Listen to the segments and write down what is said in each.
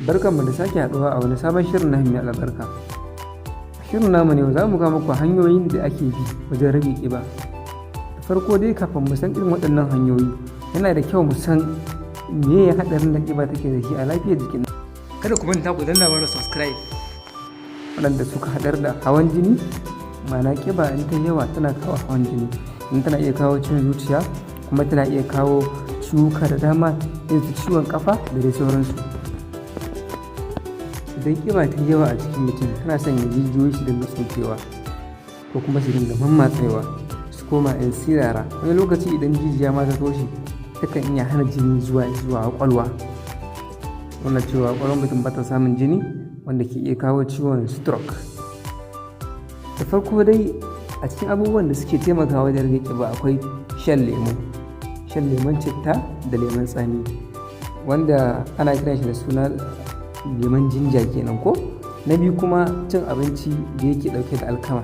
Barkanmu da sake haɗuwa a wani sabon shirin na mai albarka. Shirin namu ne za mu kawo muku hanyoyin da ake bi wajen rage ƙiba. Da farko dai, kafin mu san irin waɗannan hanyoyi, yana da kyau mu san me ya haɗarin da ƙiba take da shi a lafiyar jikin. Kada ku manta ku danna mana subscribe. Waɗanda suka haɗar da hawan jini, ma'ana ƙiba in ta yawa tana kawo hawan jini, in tana iya kawo ciwon zuciya, kuma tana iya kawo ciwuka da dama irin su ciwon ƙafa da dai sauransu. Idan ƙiba ta yawa a jikin mutum, tana sanya jijiyoyi su dinga tsukewa ko kuma su dinga mammatsewa su koma 'yan sirara. Wani lokaci idan jijiya ma ta toshe, takan iya hana jini zuwa ƙwaƙwalwa, wannan cewa ƙwaƙwalwar mutum ba ta samun jini, wanda ke iya kawo ciwon stroke. Da farko dai, a cikin abubuwan da suke taimakawa wajen rage ƙiba akwai shan lemo, shan lemon citta da lemon tsami, wanda ana kiran shi da suna lemon ginger kenan ko. Na biyu kuma, cin abinci da yake ɗauke da alkama,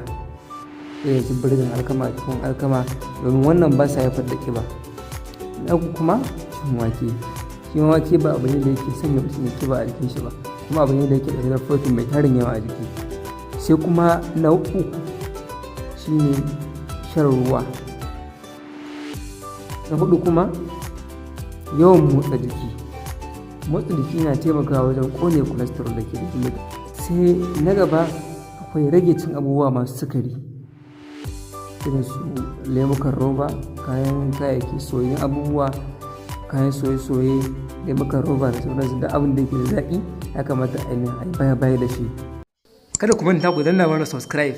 irin su biredin alkama, tuwon alkama, domin wannan ba sa haifar da ƙiba. Na uku kuma, cin wake. Shi ma wake ba abu ne da yake sanya mutum ya ƙiba a jikin shi ba, kuma abu ne da yake ɗauke da protein mai tarin yawa a jiki. Sai kuma na uku shine shan ruwa. Na huɗu kuma, yawan motsa jiki. Motsa jiki na taimakawa wajen ƙone cholesterol da ke jikin mutum. Sai na gaba, akwai rage cin abubuwa masu sukari, irin su lemukan roba, kayayyaki soyayyen abubuwa, kayan soye-soye, lemukan roba da sauransu. Duk abin da yake da zaƙi ya kamata a yi baya-baya da shi. Kada ku manta ku danna mana subscribe.